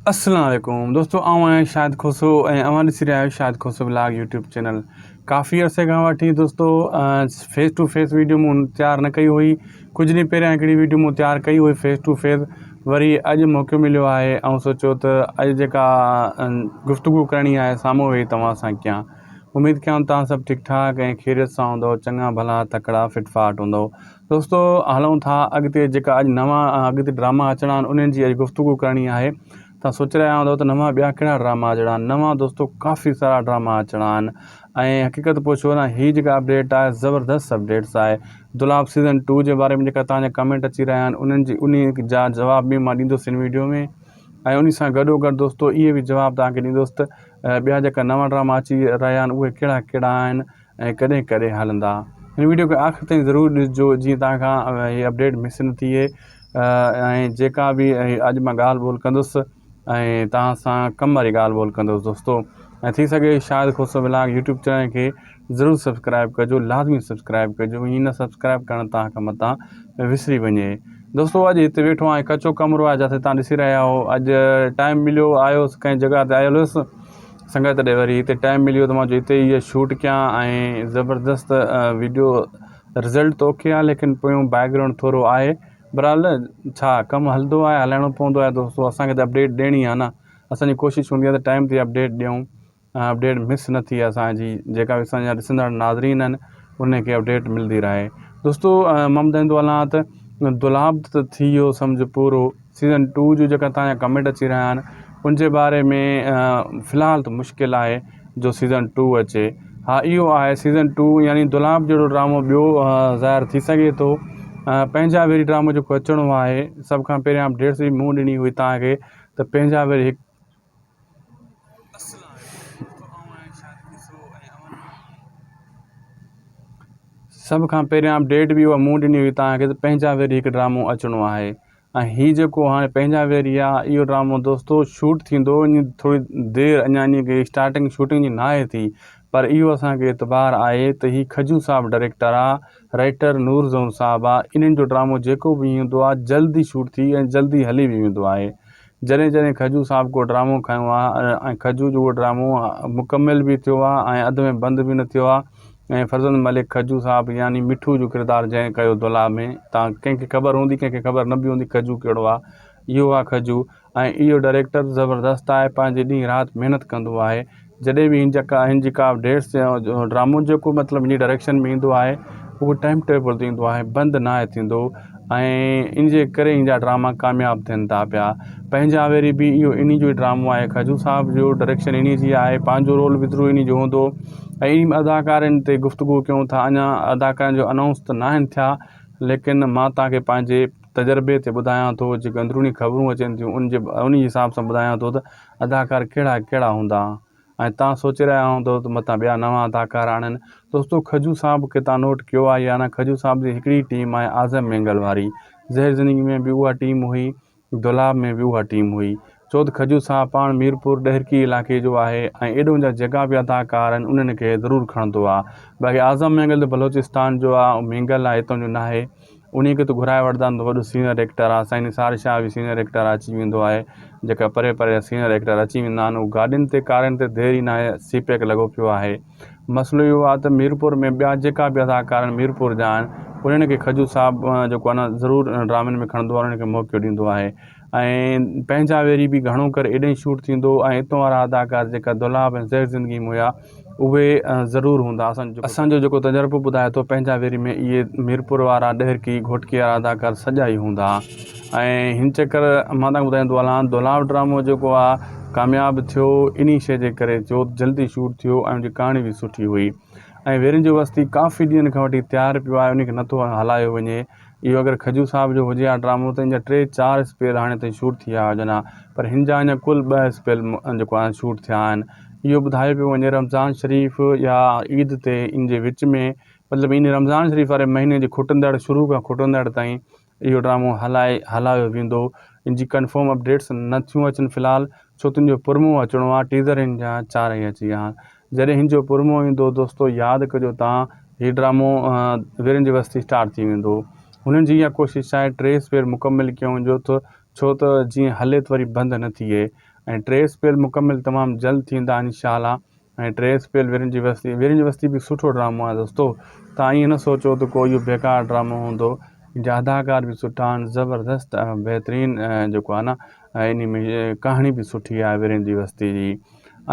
السلام عليڪم دوستو آئون آهيان شاهد کوسو ۽ اوهان ڏسي رهيا آهيو Shahid Khoso vlog YouTube channel ڪافي عرصي کان وٺي دوستو فيس ٽو فيس ويڊيو مون تيار نه ڪئي هئي ڪجهه ڏينهن پهريان هڪڙي ويڊيو مون تيار ڪئي هئي فيس ٽو فيس وري اڄ موقعو مليو آهي آئون سوچيو ته اڄ جيڪا گفتگو ڪرڻي آهي سامهون ويهي توهان سان ڪيان اميد ڪيان توهان سڀ ٺيڪ ٺاڪ ۽ خيريت سان هوندو چڱا ڀلا تڪڙا فٽ فاٽ هوندو دوستو هلون ٿا اڳتي جيڪا اڄ نوان اڳتي ڊراما اچڻا آهن انهن جي اڄ گفتگو ڪرڻي آهي تان سوچي رهيا هوندو ته نوان ٻيا ڪهڙا ڊراما اچڻا آهن نوان دوستو ڪافي سارا ڊراما اچڻا آهن ۽ حقيقت پڇو نه هي جيڪا اپڊيٽ آهي زبردست اپڊيٽس آهي دولاب سيزن ٽو جي باري ۾ جيڪا تان جا ڪمينٽ اچي رهيا آهن انهن جي انهي جا جواب به مان ڏيندس هن ويڊيو ۾ ۽ انهي سان گڏو گڏ دوستو اهي به جواب تان کي ڏيندس ته ٻيا جيڪا نوان ڊراما اچي رهيا آهن اهي ڪهڙا ڪهڙا آهن ۽ ڪڏهن ڪڏهن هلندا. هن ويڊيو کي آخر تائين ضرور ڏسجو جيئن توهان کان هي اپڊيٽ مس نه ٿئي ۽ جيڪا به اڄ مان ڳالهه ٻولهه ڪندس ۽ توهان سان ڪم واري ڳالهه ٻولهه ڪندس دوستو ۽ ٿي سگهي Shahid Khoso vlog YouTube channel کي ضرور سبسڪرائب ڪجو لازمي سبسڪرائب ڪجو ائين نه سبسڪرائب ڪرڻ توهان کان متان وسري وڃي دوستو اڄ هتي ويٺو آهيان ڪچو ڪمرو آهي جتي توهان ڏسي رهيا آهيو اڄ ٽائيم مليو آيو ڪنهن جڳهه تي آيل هيس سنگت ڏي وري هتي ٽائيم ملي ويو ته مان چيو هتي ئي شوٽ ڪيان ۽ زبردست ويڊيو رزلٽ ته اوڪي آهي ليڪن پويون بيڪ گرائونڊ ٿورو آهي بھرحال ڇا ڪم هلندو آهي هلائڻو پوندو آهي دوستو اسانکي ته اپڊيٽ ڏيڻي آهي نه اسانجي ڪوشش هوندي آهي ته ٽائيم تي اپڊيٽ ڏيون اپڊيٽ مس نه ٿئي اسانجي جيڪا به اسانجا ڏسندڙ ناظرين آهن انهن کي اپڊيٽ ملندي رهي دوستو مان ٻڌائيندو هلان ته دولاب ته ٿي ويو سمجهه پورو سيزن ٽو جو جيڪا تان جا ڪمينٽ اچي رهيا آهن ان جي باري ۾ في الحال ته مشڪل آهي جو سيزن ٽو اچي ها اهو آهي سيزن ٽو يعني دولاب جهڙو ڊرامو ٻيو ظاهر ٿي سگهي ٿو پنهنجا ويري ڊرامو جيڪو اچڻو آهي سڀ کان پهريان اپڊيٽس به مون ڏني هئي تان کي ته پنهنجا ويري هڪ سڀ کان پهريان اپڊيٽ به اها مون ڏني هئي تان کي ته پنهنجا ويري هڪ ڊرامو اچڻو آهي ۽ هي جيڪو هاڻي پنهنجا ويري آ اهو ڊرامو دوستو شوٽ ٿيندو اڃ ٿوري دير اڃا انهي کي اسٽارٽنگ شوٽنگ جي ناهي ٿي پر اهو اسان کي اعتبار آهي ته هي کجو صاحب ڊائريڪٽر آ رائيٽر نور زون صاحب آ انهن جو ڊرامو جيڪو به ايندو آ جلدي شوٽ ٿي ۽ جلدي هلي به ويندو آهي جڏهن جڏهن کجو صاحب ڪو ڊرامو کنيو آ ۽ کجو جو اهو ڊرامو مڪمل به ٿيو آ ۽ اڌ ۾ بند به نه ٿيو آ ۽ فرزند ملڪ کجو صاحب يعني مٺو جو ڪردار جنهن ڪيو دولاب ۾ تان ڪنهن کي خبر هوندي ڪنهن کي خبر نه به هوندي کجو ڪهڙو آ اهو آ کجو ۽ اهو ڊائريڪٽر زبردست آهي پنهنجي ڏينهن رات محنت ڪندو آهي جڏهن به هن جا ڪا هن جي ڪا اپڊيٽس ڊرامو جيڪو مطلب هن جي ڊائريڪشن ۾ ايندو آهي اهو ٽائيم ٽيبل تي ايندو آهي بند ناهي ٿيندو ۽ ان جي ڪري هن جا ڊراما ڪامياب ٿين ٿا پيا پنهنجا ويري به اهو انهي جو ئي ڊرامو آهي کجو صاحب جو ڊائريڪشن انهي جي آهي پنهنجو رول به ضرور انهي جو هوندو ۽ انهي ۾ اداڪارن تي گفتگو ڪيون ٿا اڃا اداڪارن جو انائونس ته ناهن ٿيا ليڪن مان توهان کي پنهنجي تجربي تي ٻڌايان ٿو جيڪي اندروني خبرون اچن ٿيون ان جي انهي حساب سان ٻڌايان ٿو ته اداڪار ڪهڙا ڪهڙا هوندا ۽ توهان سوچي رهيا هوندو ته متان ٻيا نوان اداڪار آڻين. دوستو کجو صاحب کي توهان نوٽ ڪيو آهي يا نه کجو صاحب جي هڪڙي ٽيم آهي اعظم مينگل واري. زهر زندگي ۾ به اها ٽيم هئي دولاب ۾ به اها ٽيم هئي. ڇو ته کجو صاحب پاڻ ميرپور ڏهرڪي علائقي جو آهي ۽ ايڏون جا جيڪا به اداڪار آهن انهن کي ضرور کڻندو آهي. باقي اعظم مينگل ته بلوچستان جو آهي ۽ مينگل آهي هتان جو ناهي. انهي کي ته گهرائي وٺندا آهن ته وڏو سينئر ايڪٽر آهي سائين نثار شاهه به سينئر ايڪٽر اچي ويندو آهي جيڪا پري پري جا سينئر ايڪٽر اچي ويندا آهن اهي گاڏين تي ڪارن تي دير ئي ناهي سي پيڪ لڳو پيو آهي مسئلو اهو آهي ته ميرپور ۾ ٻيا جيڪا به اداڪار آهن ميرپور جا آهن انهن کي کجو صاحب جيڪو آهي نه ضرور ڊرامن ۾ کڻندو آهي انهن کي موقعو ڏيندو آهي ۽ پنهنجا ويري به گهڻو ڪري ايڏي شوٽ ٿيندو ۽ اتو وارا اداڪار جيڪا دولاب ۽ زهر زندگي ۾ هيا اهي ضرور هوندا اسان جو جيڪو تجربو ٻڌائي ٿو پنهنجا ويري ۾ اهي ميرپور وارا ڏهرڪي گهوٽڪي وارا اداڪار سڄا ئي هوندا ۽ هن چڪر مان تان ٻڌائيندو هلان دولاب ڊرامو جيڪو آ ڪامياب ٿيو انهي شي جي ڪري ٿيو جلدي شوٽ ٿيو ۽ ان جي ڪهاڻي به سٺي هئي ۽ ويرين جو وستي ڪافي ڏينهن کان وٺي تيار پيو آهي ان کي نٿو هلايو وڃي اهو اگر کجو صاحب جو هجي ها ڊرامو ته ان جا ٽي چار اسپيل هاڻي تائين شوٽ ٿي ويا هجن ها پر هن جا اڃا ڪل ٻه اسپيل جيڪو آهي شوٽ ٿيا آهن اهو ٻڌايو پيو وڃي رمضان شريف يا عيد تي ان جي وچ ۾ مطلب ان رمضان شريف واري مهيني جي کٽندڙ شروع کان کٽندڙ تائين اهو ڊرامو هلائي هلايو ويندو ان جي ڪنفرم اپڊيٽس نه ٿيون اچن في الحال ڇو ته ان جو پرمو اچڻو آهي ٽيزر ان جا چار ئي اچي ويا آهن جڏهن هن جو پرمو ايندو دوستو ياد ڪجو تان هي ڊرامو ويرن جي وستي اسٽارٽ ٿي ويندو هنن جي اها ڪوشش آهي ٽي اسپير مڪمل ڪيون جو ته ڇو ته جيئن هلي ته وري بند نه ٿئي ۽ ٽي اسپيل مڪمل تمام جلد ٿيندا انشاء الله ۽ ٽي اسپيل ويرين جي وستي ويرين جي وستي به سٺو ڊرامو آهي دوستو تان ائين نه سوچو ته ڪو اهو بيڪار ڊرامو هوندو ان جا اداڪار به سٺا آهن زبردست بهترين جيڪو آهي نه انهي ۾ ڪهاڻي به سٺي آهي ويرين جي وستي جي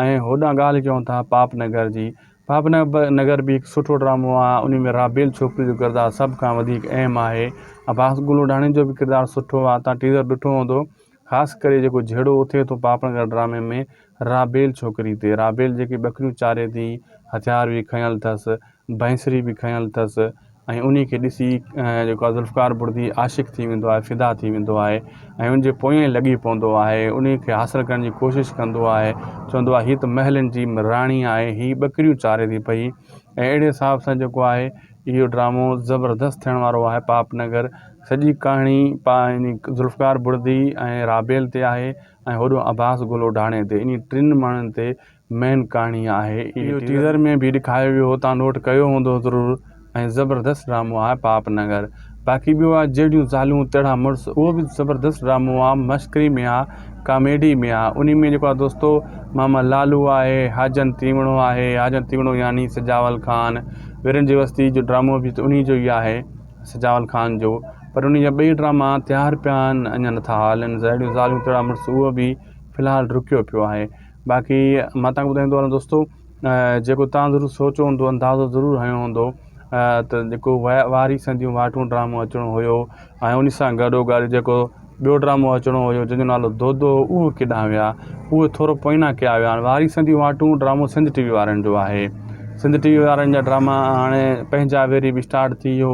۽ هوڏانهن ڳالهه ڪيون ٿا پاپ نگر جي پاپ نگر به هڪ سٺو ڊرامو آهي انهي ۾ رابيل ڇوڪري جو ڪردار سڀ کان وڌيڪ اهم آهي عباس گل اوڍاڻي جو به ڪردار سٺو آهي تان ٽيزر ڏٺو هوندو خاص ڪري جيڪو جهيڙو اٿي ٿو پاپ نگر ڊرامي ۾ رابيل ڇوڪري تي رابيل جيڪي ٻڪريون چاري ٿي هٿيار به کنيل اٿس بئنسري به کنيل اٿس ۽ انهي کي ڏسي جيڪو آهي ذوالفقار بڙدي عاشق ٿي ويندو آهي فدا ٿي ويندو آهي ۽ ان جي پويان ئي لڳي پوندو آهي انهي کي حاصل ڪرڻ جي ڪوشش ڪندو آهي چوندو آهي هي ته محلن جي راڻي آهي هي ٻڪريون چاري ٿي پئي ۽ اهڙي حساب سان جيڪو آهي اهو ڊرامو زبردست ٿيڻ وارو آهي پاپ نگر سڄي ڪهاڻي ذوالفقار بڙدي ۽ رابيل تي آهي ۽ هوڏو عباس گل اوڍاڻي تي انهي ٽن ماڻهن تي مين ڪهاڻي آهي اهو ٽيزر ۾ به ڏکايو ويو هو تان نوٽ ڪيو هوندو ضرور ۽ زبردست ڊرامو آهي پاپ نگر باقي ٻيو آهي جهڙيون زالون تهڙا مڙس اهو به زبردست ڊرامو آهي مشڪري ۾ آهي ڪاميڊي ۾ آهي انهي ۾ جيڪو آهي دوستو ماما لالو آهي حاجن تيوڻو آهي حاجن تيوڻو يعني سجاول خان ويرن جي وستي جو ڊرامو به انهي جو ئي آهي سجاول خان جو پر انهي جا ٻئي ڊراما تيار پيا آهن اڃا نٿا هلن جهڙيون زالون تهڙا مڙس اهو به في الحال رڪيو پيو آهي باقي مان تهان کي ٻڌائيندو هلان دوستو جيڪو تهان ضرور سوچيو هوندو اندازو ضرور هنيو هوندو ته جيڪو واري سنديون واٽون ڊرامو اچڻو هيو ۽ ان سان گڏو گڏ جيڪو ٻيو ڊرامو اچڻو هيو جنهن جو نالو دودو هو اهو ڪيڏانهن ويا اهي ٿورو پوئنا ڪيا ويا آهن واري سنديون واٽون ڊرامو سنڌ ٽي وي وارن جو آهي سنڌ ٽي وي وارن جا ڊراما هاڻي پنهنجا ويري به اسٽارٽ ٿي ويو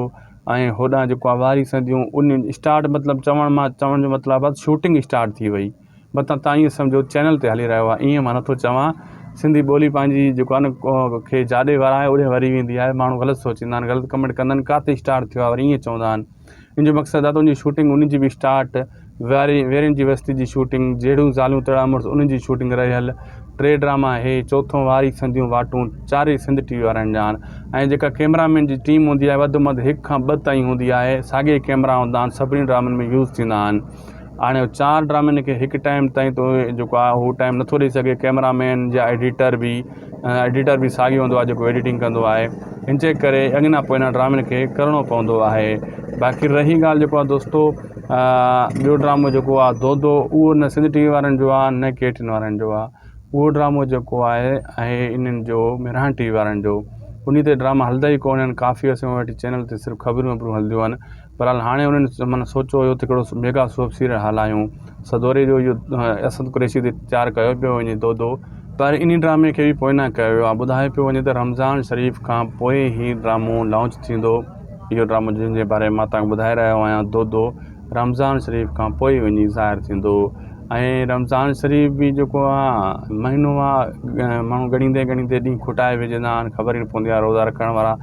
۽ هوڏانهن جيڪو آهي واري سنديون ان اسٽارٽ مطلب چوڻ مان چوڻ جو مطلب آهي شوٽنگ اسٽارٽ ٿي وئي متان تان ائين سمجهو چينل تي هلي رهيو آهي ائين مان نٿو چوان سنڌي ٻولي پنهنجي جيڪو آهي نه کي جاڏي ورائي اوڏي وري ويندي آهي ماڻهو غلط سوچيندا آهن غلط ڪمينٽ ڪندا آهن ڪاٿي اسٽارٽ ٿيو آهي وري ائين چوندا آهن ان جو مقصد آهي ته ان جي شوٽنگ ان جي به اسٽارٽ واري ويرين جي وستي جي شوٽنگ جهڙيون زالون تهڙا مڙس انهن جي شوٽنگ رهيل ٽي ڊراما هي چوٿون واري سنديون واٽون چارئي سنڌ ٽي وي وارن جا آهن ۽ جيڪا ڪيمرا مين جي ٽيم هوندي آهي وڌ ۾ وڌ هڪ کان ٻه تائين هوندي آهي ساڳي ڪيمرا هوندا آهن سڀني ڊرامن ۾ يوز ٿيندا آهن هاڻي چار ڊرامن کي هڪ ٽائيم تائين تو جيڪو آهي هو ٽائيم نٿو ڏئي سگهي ڪيمرا مين يا ايڊيٽر به ايڊيٽر به ساڳيو هوندو آهي جيڪو ايڊيٽنگ ڪندو آهي ان جي ڪري اڳنا پوئنا ڊرامن کي ڪرڻو پوندو آهي باقي رهي ڳالهه جيڪو آهي دوستو ٻيو ڊرامو جيڪو آهي دودو اهو نه سنڌ ٽي وي وارن جو آهي نه ڪي ٽي وارن جو آهي اهو ڊرامو جيڪو آهي ۽ انهن جو مهراڻ ٽي وي وارن جو انهي تي ڊراما هلندا ئي ڪونهن ڪافي عرصي کان وٺي چينل تي صرف خبرون وبرون هلنديون آهن بهرحال هاڻي انهن معنيٰ سوچيو هيو ته هڪڙو ميگا سوپ سيريل هلايون سدوري جو اهو اسد قريشي تي تيار ڪيو پيو وڃي دودو پر انهي ڊرامي کي به پوئنا ڪيو ويو آهي ٻڌايو پيو وڃي ته رمضان شريف کان پوء هي ڊرامو لانچ ٿيندو اهو ڊرامو جنهن جي باري ۾ مان توهان کي ٻڌائي رهيو آهيان دودو رمضان شريف کان پوء وڃي ظاهر ٿيندو ۽ رمضان شريف به جيڪو آهي مهينو آهي ماڻهو ڳڻيندي ڳڻيندي ڏينهن کٽائي وجهندا آهن خبر ئي نه پوندي آهي روزا رکڻ وارا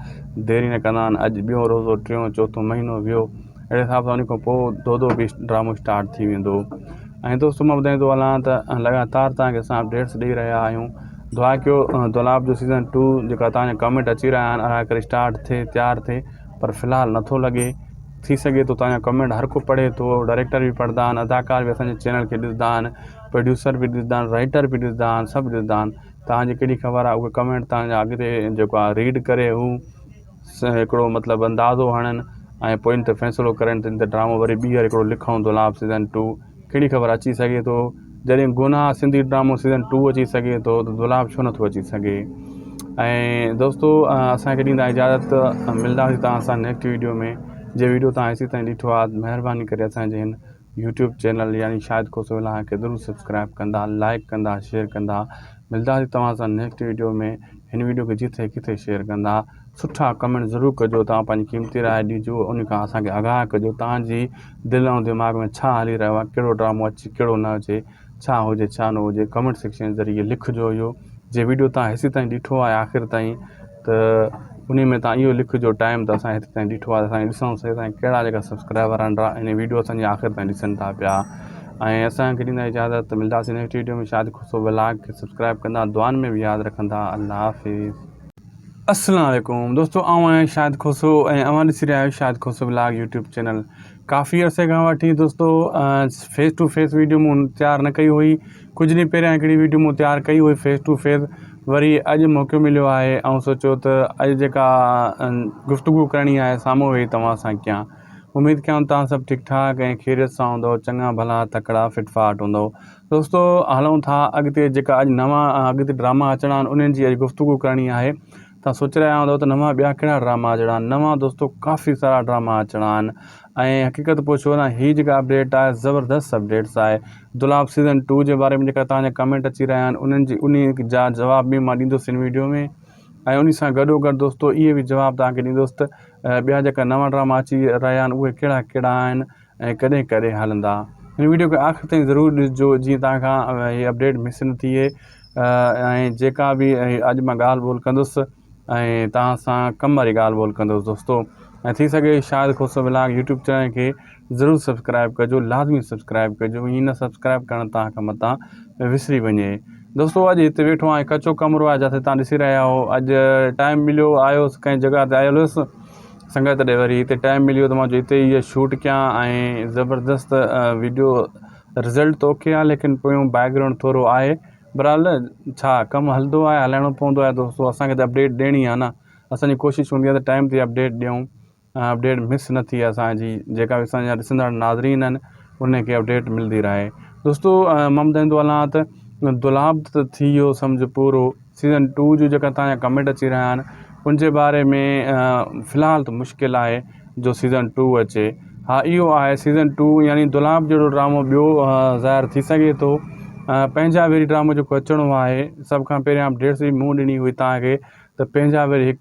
دير ئي نه ڪندا آهن اڄ ٻيون روزو ٽيون چوٿون مهينو ويو اهڙي حساب سان ان کان پوء دودو به ڊرامو اسٽارٽ ٿي ويندو ۽ دوستو مان ٻڌائيندو هلان ته لڳاتار توهان کي اسان اپڊيٽس ڏئي رهيا آهيون دعا ڪيو دولاب جو سيزن ٽو جيڪا توهان جا ڪمينٽ اچي رهيا آهن ادا ڪري اسٽارٽ ٿئي تيار ٿئي پر في الحال نٿو لڳي ٿي سگهي ٿو توهان جا ڪمينٽ هر ڪو پڙهي ٿو ڊائريڪٽر به پڙهندا آهن اداڪار به اسانجي چينل کي ڏسندا آهن پروڊيوسر به ڏسندا آهن رائٽر به ڏسندا آهن سڀ ڏسندا آهن توهان جي ڪهڙي خبر آهي اهي ڪمينٽ توهان جا اڳتي جيڪو آهي ريڊ ڪري هو هڪڙو مطلب اندازو هڻن ۽ پوء ان تي فيصلو ڪرن ته ان تي ڊرامو وري ٻيهر هڪڙو لکون دولاب سيزن ٽو ڪهڙي خبر اچي سگهي ٿو جڏهن گناهه سنڌي ڊرامو سيزن ٽو اچي سگهي ٿو ته دولاب ڇو نٿو اچي سگهي ۽ دوستو اسانکي ڏيندا اجازت ملنداسين توهان سان نيڪسٽ ويڊيو ۾ جي ويڊيو توهان هيسي تائين ڏٺو آهي مهرباني ڪري اسانجي هن يوٽيوب چينل يعني شاهد کوسو ولاگ کي ضرور سبسڪرائب ڪندا لائڪ ڪندا شيئر ڪندا ملداسين توهان سان نيڪسٽ ويڊيو ۾ هن ويڊيو کي جٿي ڪٿي شيئر ڪندا سٺا ڪمينٽ ضرور ڪجو توهان پنهنجي قيمتي راء ڏجو ان کان اسان کي آگاهه ڪجو توهان جي دل ۽ دماغ ۾ ڇا هلي رهيو آهي ڪهڙو ڊرامو اچي ڪهڙو نه اچي ڇا هجي ڇا نه هجي ڪمينٽ سيڪشن ذريعي لکجو اهو جي ويڊيو تان هيسي تائين ڏٺو آهي آخر تائين ته انهي ۾ تان اهو لکجو ٽائيم ته اسان هيتري تائين ڏٺو آهي اسان ڏسون سهي تائين ڪهڙا جيڪا سبسڪرائبر آهن ان ويڊيو اسان جي آخر تائين ڏسن ٿا پيا ۽ اسان کي ڏيندا اجازت ملداسين next video ۾ Shahid Khoso vlog کي سبسڪرائب ڪندا دعائن ۾ به ياد رکندا الله حافظ. السلام عليڪم دوستو آئون آهيان شاهد کوسو ۽ اوهان ڏسي رهيا آهيو Shahid Khoso vlog YouTube channel. ڪافي عرصي کان وٺي دوستو فيس ٽو فيس ويڊيو مون تيار نه ڪئي هئي ڪجهه ڏينهن پهريان هڪڙي ويڊيو مون تيار ڪئي هئي فيس ٽو فيس وري اڄ موقعو مليو آهي آئون سوچيو ته اڄ جيڪا گفتگو ڪرڻي آهي سامهون ويهي توهان سان ڪيان اميد ڪيان توهان سڀ ٺيڪ ٺاڪ ۽ خيريت سان هوندو چڱا ڀلا تڪڙا فٽ فاٽ هوندو دوستو هلون ٿا اڳتي جيڪا اڄ نوان اڳتي ڊراما اچڻا آهن انهن جي اڄ گفتگو ڪرڻي آهي توهان سوچي رهيا هوندؤ ته نوان ٻيا ڪهڙا ڊراما اچڻا آهن نوان دوستو ڪافي سارا ڊراما اچڻا آهن ۽ حقيقت پڇو نه هي جيڪا اپڊيٽ آهي زبردست اپڊيٽس آهي دولاب سيزن ٽو جي باري ۾ جيڪا توهان جا ڪمينٽ اچي رهيا آهن انهن جي انهي جا جواب به مان ڏيندس هن ويڊيو ۾ ۽ انهي سان گڏو گڏ دوستو اهي به جواب توهان کي ڏيندس ته ٻيا جيڪا نوان ڊراما اچي رهيا آهن اهي ڪهڙا ڪهڙا آهن ۽ ڪڏهن ڪڏهن هلندا. هن ويڊيو کي آخر تائين ضرور ڏسجو جيئن توهان کان هي اپڊيٽ مس نه ٿئي ۽ جيڪا به اڄ مان ڳالهه ٻولهه ڪندس ۽ توهان سان ڪم واري ڳالهه ٻولهه ڪندس دوستو ۽ ٿي سگهي Shahid Khoso vlog YouTube channel کي ضرور سبسڪرائب ڪجو لازمي سبسڪرائب ڪجو ائين نه سبسڪرائب ڪرڻ توهان کان متان وسري وڃي دوستو اڄ هتي ويٺو آهيان ڪچو ڪمرو آهي جتي توهان ڏسي رهيا آهيو اڄ ٽائيم مليو آيو هوس ڪنهن جڳهه تي آيل هيس سنگت ڏي وري هتي ٽائيم ملي ويو ته مان چيو هتي ئي شوٽ ڪيان ۽ زبردست ويڊيو رزلٽ ته اوڪي آهي ليڪن پويون بيڪ گرائونڊ ٿورو آهي بھرحال ڇا ڪم هلندو آهي هلائڻو پوندو آهي دوستو اسانکي ته اپڊيٽ ڏيڻي آهي نه اسانجي ڪوشش هوندي آهي ته ٽائيم تي اپڊيٽ ڏيون اپڊيٽ مس نه ٿئي اسانجي جيڪا به اسانجا ڏسندڙ ناظرين آهن انهن کي اپڊيٽ ملندي رهي دوستو مان ٻڌائيندو هلان ته دولاب ته ٿي ويو سمجهه پورو سيزن ٽو جو جيڪا توهان جا ڪمينٽ اچي رهيا آهن ان جي باري ۾ في الحال ته مشڪل آهي جو سيزن ٽو اچي ها اهو آهي سيزن ٽو يعني دولاب جهڙو ڊرامو ٻيو ظاهر ٿي سگهي ٿو پنهنجا ويري ڊرامو جيڪو اچڻو آهي سڀ کان پهريان اپڊيٽس به مون ڏني هئي توهان کي ته پنهنجا ويري هڪ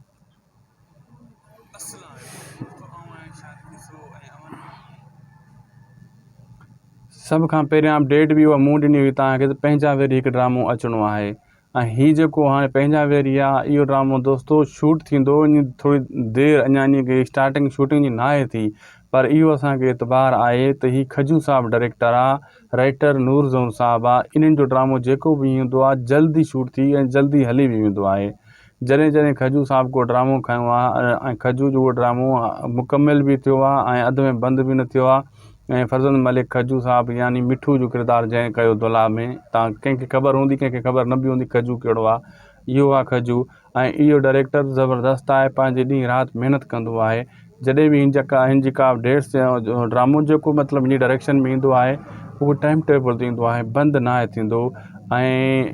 سڀ کان پهريان اپڊيٽ به اها مون ڏني هئي توهان کي ته پنهنجا ويري هڪ ڊرامو اچڻو آهي ۽ هي جيڪو هاڻي پنهنجا ويري آ اهو ڊرامو دوستو شوٽ ٿيندو ۽ ٿوري دير اڃا انهي کي اسٽارٽنگ شوٽنگ جي ناهي ٿي پر اهو اسان کي اعتبار آهي ته هي کجو صاحب ڊائريڪٽر آ رائيٽر نور زون صاحب آ انهن جو ڊرامو جيڪو به ايندو آ جلدي شوٽ ٿي ۽ جلدي هلي به ويندو آهي جڏهن جڏهن کجو صاحب ڪو ڊرامو کنيو آ ۽ کجو جو اهو ڊرامو مڪمل به ٿيو آ ۽ اڌ ۾ بند به نه ٿيو آ ۽ فرزند ملڪ کجو صاحب يعني مٺو جو ڪردار جنهن ڪيو دولاب ۾ تان ڪنهن کي خبر هوندي ڪنهن کي خبر نه به هوندي کجو ڪهڙو آ اهو آ کجو ۽ اهو ڊائريڪٽر زبردست آهي پنهنجي ڏينهن رات محنت ڪندو آهي جڏهن به هن جا ڪا هن جي ڪا اپڊيٽس ڊرامو جيڪو مطلب هن جي ڊائريڪشن ۾ ايندو آهي اهو ٽائيم ٽيبل تي ايندو آهي بند ناهي ٿيندو ۽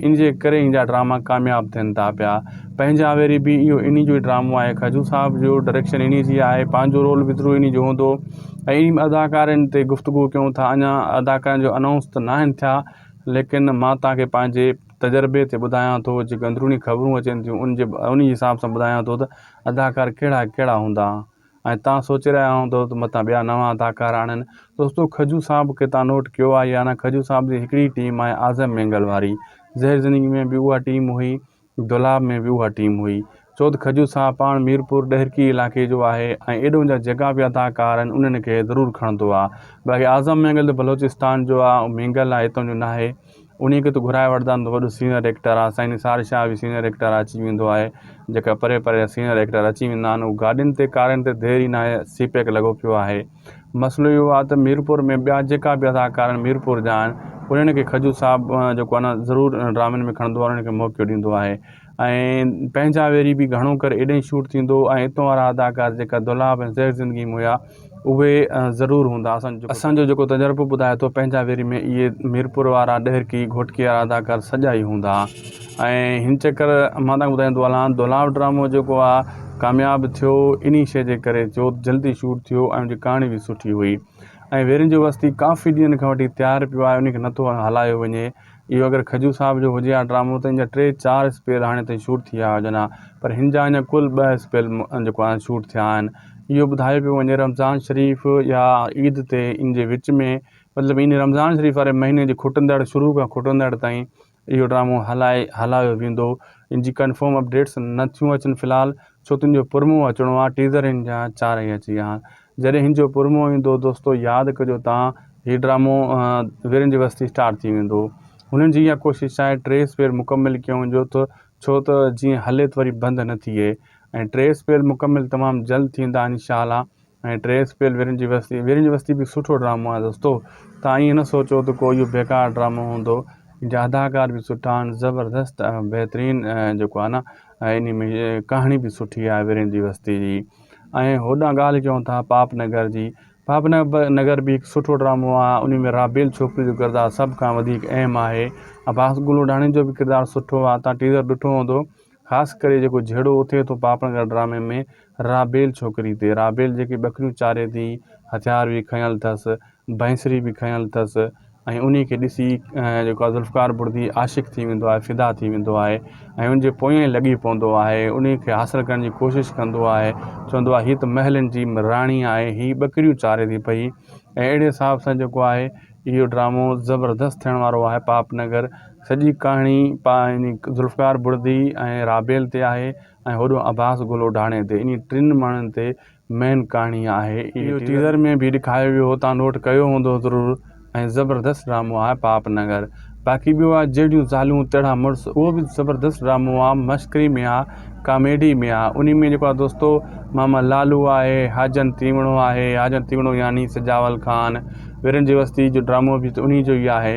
ان جي ڪري ان جا ڊراما ڪامياب ٿين ٿا پيا پنهنجا ويري به اهو انهي جو ئي ڊرامو آهي کجو صاحب جو ڊائريڪشن انهي جي آهي پنهنجو رول به ضرور انهي جو هوندو ۽ انهي ۾ اداڪارن تي گفتگو ڪيون ٿا اڃا اداڪارن جو انائونس ته ناهن ٿيا ليڪن مان توهان کي پنهنجي تجربي تي ٻڌايان ٿو جيڪي اندروني خبرون اچن ٿيون ان جي انهي حساب سان ٻڌايان ٿو ته اداڪار ڪهڙا ڪهڙا هوندا ۽ توهان سوچي رهيا هوندؤ ته متان ٻيا نوان اداڪار آڻين. دوستو کجو صاحب کي توهان نوٽ ڪيو آهي يا نه کجو صاحب جي هڪڙي ٽيم آهي اعظم مينگل واري. زهر زندگي ۾ به اها ٽيم هئي دولاب ۾ به اها ٽيم هئي. ڇو ته کجو صاحب پاڻ ميرپور ڏهرڪي علائقي جو آهي ۽ ايڏون جا جيڪا به اداڪار آهن انهن کي ضرور کڻندو آهي. باقي اعظم مينگل ته بلوچستان جو آهي مينگل آهي هتان جو ناهي. انهي کي ته گهرائي وٺندا آهن ته وڏو سينئر ايڪٽر آهي سائين نثار شاهه به سينئر ايڪٽر آهي اچي ويندو آهي جيڪا پري پري جا سينئر ايڪٽر اچي ويندا آهن اهي گاڏين تي ڪارن تي دير ئي ناهي سي پيڪ لڳو پيو آهي مسئلو اهو آهي ته ميرپور ۾ ٻيا جيڪا به اداڪار آهن ميرپور جا آهن انهن کي کجو صاحب جيڪو آهي نه ضرور ڊرامن ۾ کڻندو آهي انهن کي موقعو ڏيندو آهي ۽ پنهنجا ويري به گهڻو ڪري ايڏي شوٽ ٿيندو ۽ اتو وارا اداڪار جيڪا دولاب ۽ زهر زندگي ۾ هيا اهي ضرور هوندا اسان جو جيڪو تجربو ٻڌائي ٿو پنهنجا ويري ۾ اهي ميرپور وارا ڏهرڪي گهوٽڪي وارا اداڪار سڄا ئي هوندا ۽ هن چڪر مان تان ٻڌائيندو هلان دولاب ڊرامو جيڪو آ ڪامياب ٿيو انهي شي جي ڪري ٿيو جلدي شوٽ ٿيو ۽ ان جي ڪهاڻي به سٺي هئي ۽ ويرين جو وستي ڪافي ڏينهن کان وٺي تيار پيو آهي ان کي نٿو هلايو وڃي اهو اگر کجو صاحب جو هجي ها ڊرامو ته ان جا ٽي چار اسپيل هاڻي تائين شوٽ ٿي ويا هجن ها پر هن جا اڃا ڪل ٻه اسپيل جيڪو آهي شوٽ ٿيا آهن اهو ٻڌايو پيو وڃي رمضان شريف يا عيد تي ان جي وچ ۾ مطلب ان رمضان شريف واري مهيني جي کٽندڙ شروع کان کٽندڙ تائين اهو ڊرامو هلائي هلايو ويندو ان جي ڪنفرم اپڊيٽس نه ٿيون اچن في الحال ڇو ته ان جو پرمو اچڻو آهي ٽيزر ان جا چار ئي اچي ويا آهن جڏهن هن جو پرمو ايندو دوستو ياد ڪجو تان هي ڊرامو ويرن جي وستي اسٽارٽ ٿي ويندو هنن جي اها ڪوشش آهي ٽي اسپيل مڪمل ڪيون جو ته ڇو ته جيئن هلي ته وري بند نه ٿئي ۽ ٽي اسپيل مڪمل تمام جلد ٿيندا انشاء الله. ۽ ٽريس پيل ويرين جي وستي ويرين جي وستي به سٺو ڊرامو آهي دوستو تان ائين نه سوچو ته ڪو اهو بيڪار ڊرامو هوندو ان جا اداڪار به سٺا آهن زبردست بهترين جيڪو آهي نه ان ۾ ڪهاڻي به سٺي آهي ويرين جي وستي جي ۽ هوڏانهن ڳالهه ڪيون ٿا پاپ نگر جي پاپ نگر به هڪ سٺو ڊرامو آهي ان ۾ رابيل ڇوڪري جو ڪردار سڀ کان وڌيڪ اهم آهي عباس گل اوڍاڻي جو به ڪردار سٺو آهي تان ٽيزر ڏٺو هوندو خاص ڪري جيڪو جهيڙو اٿي ٿو پاپ نگر ڊرامي ۾ رابيل ڇوڪري تي رابيل جيڪي ٻڪريون چاري ٿي هٿيار به کنيل اٿس بئنسري به کنيل اٿس ۽ انهي کي ڏسي جيڪو آهي ذوالفقار بڙدي عاشق ٿي ويندو آهي فدا ٿي ويندو آهي ۽ ان جي پويان ئي لڳي پوندو آهي انهي کي حاصل ڪرڻ جي ڪوشش ڪندو آهي چوندو آهي هي ته محلن جي راڻي آهي هي ٻڪريون چاري ٿي پئي ۽ اهڙي حساب سان جيڪو آهي اهو ڊرامو زبردست ٿيڻ وارو آهي پاپ نگر سڄي ڪهاڻي ذوالفقار بڙدي ۽ رابيل تي آهي ۽ هوڏو عباس گل اوڍاڻي تي انهي ٽن ماڻهن تي مين ڪهاڻي آهي. اهو ٽيزر ۾ به ڏکايو ويو هو تان نوٽ ڪيو هوندو ضرور ۽ زبردست ڊرامو آهي پاپ نگر باقي ٻيو آهي جهڙيون زالون تهڙا مڙس اهو به زبردست ڊرامو آهي مشڪري ۾ آهي ڪاميڊي ۾ آهي انهي ۾ جيڪو آهي دوستو ماما لالو آهي حاجن تيوڻو آهي حاجن تيوڻو يعني سجاول خان ويرن جي وستي جو ڊرامو به انهي جو ئي آهي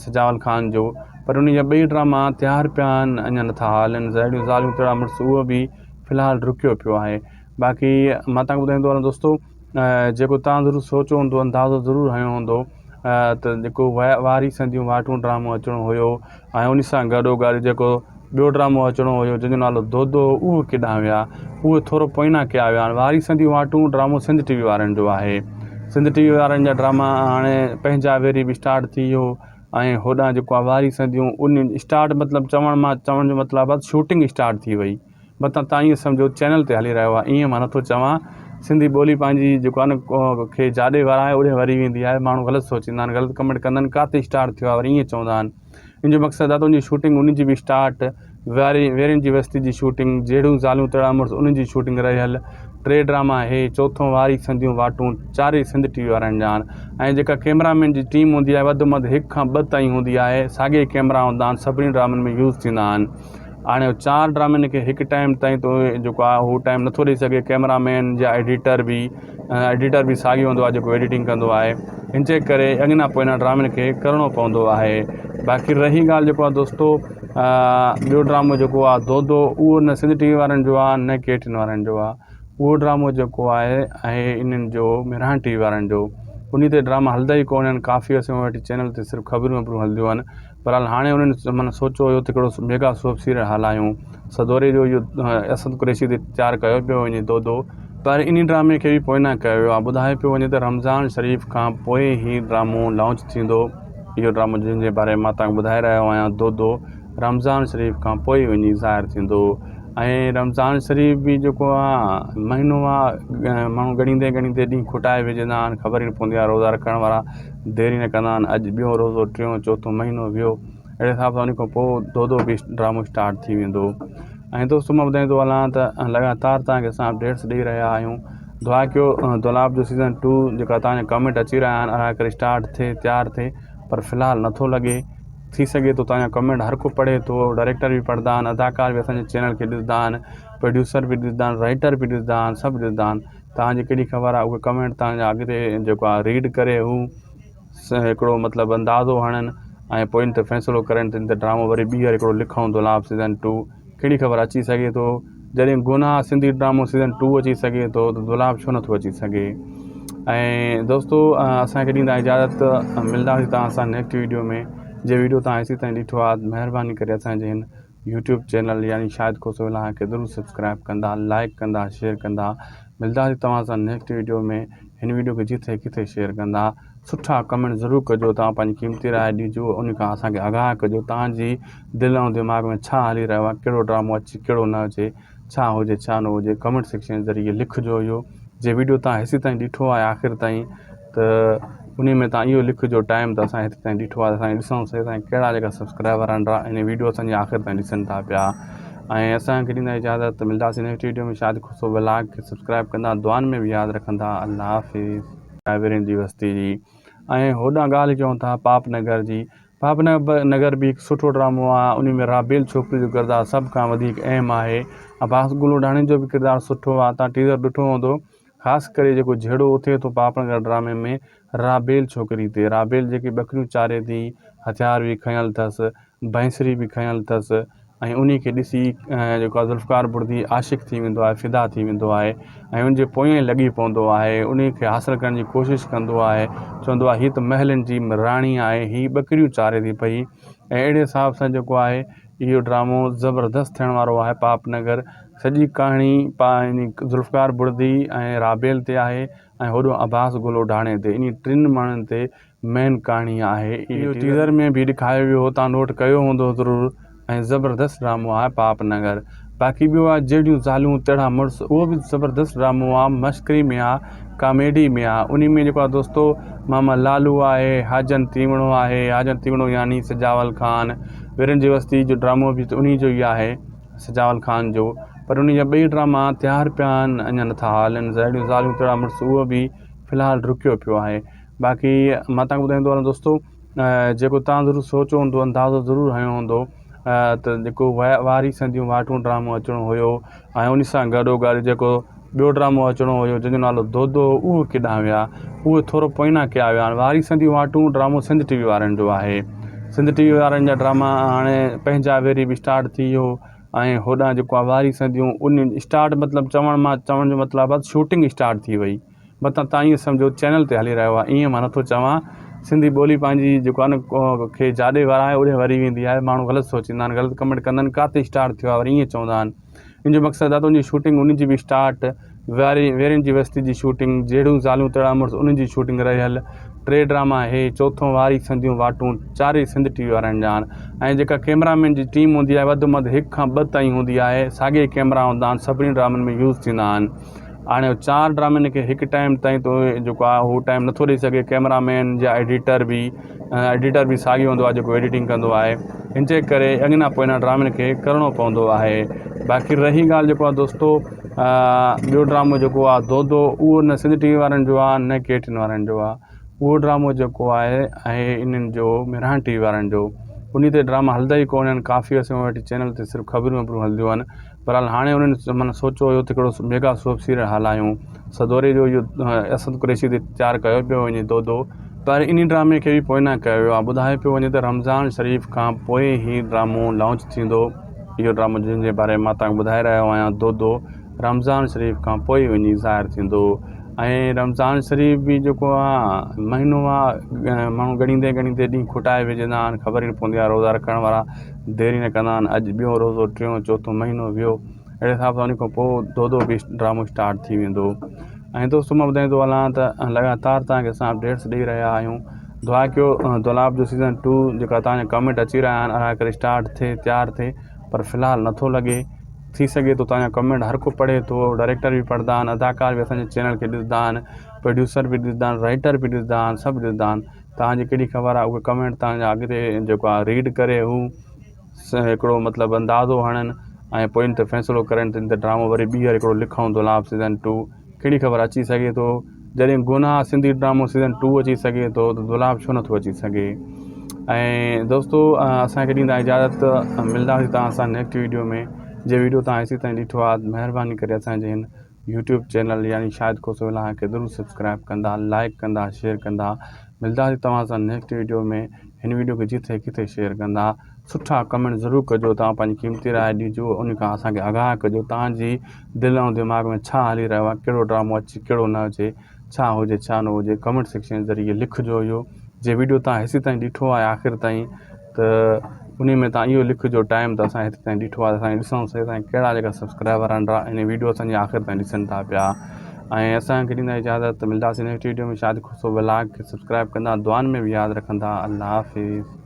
سجاول خان جو پر انهي جا ٻئي ڊراما تيار پيا آهن اڃا نٿا هلن جهڙيون زالون تهڙا مڙس اهو به في الحال رڪيو پيو آهي باقي مان تهان کي ٻڌائيندو هلان دوستو جيڪو تهان ضرور سوچيو هوندو اندازو ضرور هنيو هوندو ته جيڪو واري سنديون واٽون ڊرامو اچڻو هيو ۽ ان سان گڏو گڏ جيڪو ٻيو ڊرامو اچڻو هيو جنهن جو نالو دودو هو اهو ڪيڏانهن ويا اهي ٿورو پوئنا ڪيا ويا آهن واري سنديون واٽون ڊرامو سنڌ ٽي وي وارن جو آهي سنڌ ٽي وي وارن جا ڊراما هاڻي پنهنجا ويري به اسٽارٽ ٿي ويو ۽ هوڏانهن جيڪو آهي واري سنديون ان اسٽارٽ مطلب چوڻ مان چوڻ جو مطلب آهي شوٽنگ اسٽارٽ ٿي وئي متان تان ائين سمجهو چينل تي هلي رهيو آهي ائين مان نٿو چوان سنڌي ٻولي پنهنجي جيڪو آهي نه کي جاڏي ورائي اوڏي وري ويندي آهي ماڻهو غلط سوچيندا آهن غلط ڪمينٽ ڪندا آهن ڪاٿي اسٽارٽ ٿيو آهي وري ائين چوندا آهن ان جو مقصد آهي ته ان جي شوٽنگ ان جي به اسٽارٽ واري ويرين جي وستي جي شوٽنگ جهڙيون زالون تهڙا مڙس انهن جي شوٽنگ رهيل ٽي ڊراما هي چوٿون واري سنديون واٽون چارئي سنڌ ٽي وي وارن جا آهن ۽ جيڪا ڪيمرا مين جي ٽيم هوندي آهي وڌ ۾ وڌ هڪ کان ٻه تائين هوندي آهي ساڳي ڪيمرا هوندا آهن سڀني ڊرامن ۾ يوز ٿيندا آهن هاڻي چار ڊرامن کي هڪ ٽائيم تائين تو جيڪو آهي هو ٽائيم نٿو ڏئي سگهي ڪيمرا مين يا ايڊيٽر به ايڊيٽر به ساڳيو هوندو آهي جيڪو ايڊيٽنگ ڪندو آهي ان جي ڪري اڳنا پوئنا ڊرامن کي ڪرڻو پوندو آهي باقي رهي ڳالهه جيڪو آهي دوستو ٻيو ڊرامو جيڪو آهي دودو اهو نه سنڌ ٽي وي وارن جو آهي نه ڪي ٽين وارن جو آهي اهو ڊرامو جيڪو آهي ۽ انهن جو مهراڻ ٽي وي وارن جو انهي تي ڊراما هلندا ئي ڪونهن ڪافي عرصي کان وٺي چينل تي صرف خبرون وبرون هلنديون آهن بهرحال هاڻي انهن معنيٰ سوچيو هيو ته هڪڙو ميگا سوپ سيريل هلايون سدوري جو اهو اسد قريشي تي تيار ڪيو پيو وڃي دودو پر انهي ڊرامي کي به پوئنا ڪيو ويو آهي ٻڌايو پيو وڃي ته رمضان شريف کان پوء هي ڊرامو لانچ ٿيندو اهو ڊرامو جنهن جي باري ۾ مان توهان کي ٻڌائي رهيو آهيان دودو رمضان شريف کان پوء وڃي ظاهر ٿيندو ۽ رمضان شريف به جيڪو آهي مهينو آهي ماڻهو ڳڻيندي ڳڻيندي ڏينهن کٽائي وجهندا آهن خبر ئي نه پوندي آهي روزا رکڻ وارا دير ئي نه ڪندا آهن اڄ ٻيو روزو ٽيون چوٿون مهينو ويو اهڙي حساب سان ان کان پوء دودو به ڊرامو اسٽارٽ ٿي ويندو ۽ دوستو مان ٻڌائيندو هلان ته لڳاتار توهان کي اسان اپڊيٽس ڏئي رهيا آهيون دعا ڪيو دولاب جو سيزن ٽو جيڪا توهان جا ڪمينٽ اچي رهيا آهن الله ڪري اسٽارٽ ٿئي تيار ٿئي پر في الحال نٿو لڳي ٿي سگهي ٿو توهان جا ڪمينٽ هر ڪو پڙهي ٿو ڊائريڪٽر به پڙهندا آهن اداڪار به اسان جي چينل کي ڏسندا آهن پروڊيوسر به ڏسندا آهن رائيٽر به ڏسندا آهن سڀ ڏسندا آهن توهان جي ڪهڙي خبر آهي اهي ڪمينٽ توهان جا اڳتي جيڪو آهي ريڊ ڪري هو هڪڙو مطلب اندازو هڻن ۽ پوء ان تي فيصلو ڪرن ته ان تي ڊرامو وري ٻيهر هڪڙو لکون دولاب سيزن ٽو ڪهڙي خبر اچي سگهي ٿو جڏهن گناهه سنڌي ڊرامو سيزن ٽو اچي سگهي ٿو ته دولاب ڇو نٿو اچي سگهي ۽ دوستو اسانکي ڏيندا اجازت ملنداسين توهان سان نيڪسٽ ويڊيو ۾ جي ويڊيو توهان هيسي تائين ڏٺو آهي مهرباني ڪري اسانجي هن يوٽيوب چينل يعني شاهد کوسو ولاگ کي ضرور سبسڪرائب ڪندا لائڪ ڪندا شيئر ڪندا ملداسين توهان سان نيڪسٽ ويڊيو ۾ هن ويڊيو کي جٿي ڪٿي شيئر ڪندا سٺا ڪمينٽ ضرور ڪجو توهان پنهنجي قيمتي راء ڏجو ان کان اسان کي آگاهه ڪجو توهان جي دل ۽ دماغ ۾ ڇا هلي رهيو آهي ڪهڙو ڊرامو اچي ڪهڙو نه اچي ڇا هجي ڇا نه هجي ڪمينٽ سيڪشن ذريعي لکجو اهو جي ويڊيو تان هيسي تائين ڏٺو آهي آخر تائين ته انهي ۾ تان اهو لکجو ٽائيم ته اسان هيتري تائين ڏٺو آهي اسان ڏسون سهي تائين ڪهڙا جيڪا سبسڪرائبر آهن ان ويڊيو اسان جي آخر تائين ڏسن ٿا پيا ۽ اسان کي ڏيندا اجازت ملداسين next video ۾ Shahid Khoso vlog کي سبسڪرائب ڪندا دعائن ۾ به ياد رکندا الله حافظ. ڪاويرين جي وستي جي ۽ هوڏانهن ڳالهه ڪيون ٿا پاپ نگر جي پاپ نگر به هڪ سٺو ڊرامو آهي انهي ۾ رابيل ڇوڪري جو ڪردار سڀ کان وڌيڪ اهم آهي عباس گل اوڍاڻي جو به ڪردار سٺو آهي تان ٽيزر ڏٺو هوندو. خاص ڪري جيڪو جهيڙو اٿي ٿو پاپ نگر ڊرامي ۾ رابيل ڇوڪري تي، رابيل جيڪي ٻڪريون چاري ٿي، هٿيار به کنيل اٿس، بئنسري به کنيل اٿس ۽ انهي کي ڏسي جيڪو آهي ذوالفقار بڙدي عاشق ٿي ويندو آهي، فدا ٿي ويندو آهي ۽ ان جي پويان ئي لڳي پوندو آهي، انهي کي حاصل ڪرڻ جي ڪوشش ڪندو آهي، چوندو آهي هي ته محلن جي راڻي آهي، هي ٻڪريون چاري ٿي پئي ۽ اهڙي حساب سان جيڪو آهي اهو ڊرامو زبردست ٿيڻ وارو آهي پاپ نگر سڄي ڪهاڻي ذوالفقار بڙدي ۽ رابيل تي آهي ۽ هوڏو عباس گل اوڍاڻي تي انهي ٽن ماڻهن تي مين ڪهاڻي آهي. اهو ٽيزر ۾ به ڏکايو ويو هو توهان نوٽ ڪيو هوندو ضرور ۽ زبردست ڊرامو آهي پاپ نگر باقي ٻيو آهي جهڙيون زالون تهڙا مڙس اهو به زبردست ڊرامو آهي مشڪري ۾ آهي ڪاميڊي ۾ آهي انهي ۾ جيڪو آهي دوستو ماما لالو آهي حاجن تيوڻو آهي حاجن تيوڻو يعني سجاول خان ويرن جي وستي جو ڊرامو به انهي جو ئي آهي سجاول خان جو پر انهي جا ٻئي ڊراما تيار پيا آهن اڃا نٿا هلن جهڙيون زالون تهڙا مڙس اهو به في الحال رڪيو پيو آهي باقي مان تهان کي ٻڌائيندو هلان دوستو جيڪو تهان ضرور سوچيو هوندو اندازو ضرور هنيو هوندو ته جيڪو واري سنديون واٽون ڊرامو اچڻو هيو ۽ ان سان گڏو گڏ جيڪو ٻيو ڊرامو اچڻو هيو جنهن جو نالو دودو هو اهو ڪيڏانهن ويا اهي ٿورو پوئنا ڪيا ويا آهن واري سنديون واٽون ڊرامو سنڌ ٽي وي وارن جو آهي سنڌ ٽي وي وارن جا ڊراما هاڻي پنهنجا ويري به اسٽارٽ ٿي ويو ۽ هوڏانهن جيڪو آهي واري سنديون ان اسٽارٽ مطلب چوڻ مان چوڻ جو مطلب آهي شوٽنگ اسٽارٽ ٿي وئي متان تان ائين سمجهو چينل تي هلي رهيو آهي ائين مان نٿو چوان سنڌي ٻولي پنهنجي جيڪو آهي نه کي جاڏي ورائي اوڏي وري ويندي آهي ماڻهو غلط سوچيندا آهن غلط ڪمينٽ ڪندا آهن ڪاٿي اسٽارٽ ٿيو آهي وري ائين چوندا آهن ان جو مقصد آهي ته ان جي شوٽنگ ان جي به اسٽارٽ واري ويرين جي وستي جي شوٽنگ جهڙيون زالون تهڙا مڙس انهن جي شوٽنگ رهيل ٽي ڊراما هي چوٿون واري سنديون واٽون چارئي سنڌ ٽي وي وارن جا آهن ۽ جيڪا ڪيمرا مين جي ٽيم هوندي آهي وڌ ۾ وڌ هڪ کان ٻه تائين هوندي آهي ساڳي ڪيمرا هوندا آهن سڀني ڊرامن ۾ يوز ٿيندا آهن هاڻي چار ڊرامن کي هڪ ٽائيم تائين تو جيڪو آهي هو ٽائيم نٿو ڏئي سگهي ڪيمرا مين يا ايڊيٽر به ايڊيٽر به ساڳيو هوندو آهي جيڪو ايڊيٽنگ ڪندو آهي ان جي ڪري اڳنا پوئنا ڊرامن کي ڪرڻو پوندو آهي باقي رهي ڳالهه جيڪو آهي دوستو ٻيو ڊرامو جيڪو آهي دودو اهو نه سنڌ ٽي وي وارن جو آهي نه ڪي ٽين وارن جو آهي اهو ڊرامو جيڪو آهي ۽ انهن جو مهراڻ ٽي وي وارن جو انهي تي ڊراما هلندا ئي ڪونهن ڪافي عرصي کان وٺي چينل تي صرف خبرون وبرون هلنديون آهن بهرحال هاڻي انهن معنيٰ سوچيو هيو ته هڪڙو ميگا سوپ سيريل هلايون سدوري جو اهو اسد قريشي تي تيار ڪيو پيو وڃي دودو پر انهي ڊرامي کي به پوئنا ڪيو ويو آهي ٻڌايو پيو وڃي ته رمضان شريف کان پوء هي ڊرامو لانچ ٿيندو اهو ڊرامو جنهن جي باري ۾ مان توهان کي ٻڌائي رهيو آهيان دودو رمضان شريف کان پوء وڃي ظاهر ٿيندو ۽ رمضان شريف به جيڪو آهي مهينو آهي ماڻهو ڳڻيندي ڳڻيندي ڏينهن کٽائي وجهندا آهن خبر ئي نه پوندي آهي روزا رکڻ وارا دير ئي نه ڪندا آهن اڄ ٻيو روزو ٽيون چوٿون مهينو ويو اهڙي حساب سان ان کان پوء دودو به ڊرامو اسٽارٽ ٿي ويندو ۽ دوستو مان ٻڌائيندو هلان ته لڳاتار توهان کي اسان اپڊيٽس ڏئي رهيا آهيون دعا ڪيو دولاب جو سيزن ٽو جيڪا توهان جا ڪمينٽ اچي رهيا آهن الله ڪري اسٽارٽ ٿئي تيار ٿئي پر في الحال نٿو لڳي ٿي سگهي ٿو توهان جا ڪمينٽ هر ڪو پڙهي ٿو ڊائريڪٽر به پڙهندا آهن اداڪار به اسان جي چينل کي ڏسندا آهن پروڊيوسر به ڏسندا آهن رائيٽر به ڏسندا آهن سڀ ڏسندا آهن توهان جي ڪهڙي خبر آهي اهي ڪمينٽ توهان جا اڳتي جيڪو آهي ريڊ ڪري هو هڪڙو مطلب اندازو هڻن ۽ پوء ان تي فيصلو ڪرن ته ان تي ڊرامو وري ٻيهر هڪڙو لکون دولاب سيزن ٽو ڪهڙي خبر اچي سگهي ٿو جڏهن گناهه سنڌي ڊرامو سيزن ٽو اچي سگهي ٿو ته دولاب ڇو نٿو اچي سگهي ۽ دوستو اسانکي ڏيندا اجازت ملنداسين توهان سان نيڪسٽ ويڊيو ۾ جي ويڊيو توهان هيسي تائين ڏٺو آهي مهرباني ڪري اسانجي هن يوٽيوب چينل يعني شاهد کوسو ولاگ کي ضرور سبسڪرائب ڪندا لائڪ ڪندا شيئر ڪندا ملداسين توهان سان نيڪسٽ ويڊيو ۾ هن ويڊيو کي جٿي ڪٿي شيئر ڪندا سٺا ڪمينٽ ضرور ڪجو توهان پنهنجي قيمتي راء ڏجو ان کان اسان کي آگاهه ڪجو توهان جي دل ۽ دماغ ۾ ڇا هلي رهيو آهي ڪهڙو ڊرامو اچي ڪهڙو نه اچي ڇا هجي ڇا نه هجي ڪمينٽ سيڪشن ذريعي لکجو اهو جي ويڊيو توهان هيسي تائين ڏٺو آهي آخر تائين ته انهي ۾ تان اهو لکجو ٽائيم ته اسان هيتري تائين ڏٺو آهي اسان ڏسون سهي تائين ڪهڙا جيڪا سبسڪرائبر آهن هن ويڊيو اسان جي آخر تائين ڏسن ٿا پيا ۽ اسان کي ڏيندا اجازت ملداسين نيڪسٽ ويڊيو ۾ شاد خوشو ولاگ کي سبسڪرائب ڪندا دعائن ۾ به ياد رکندا الله حافظ.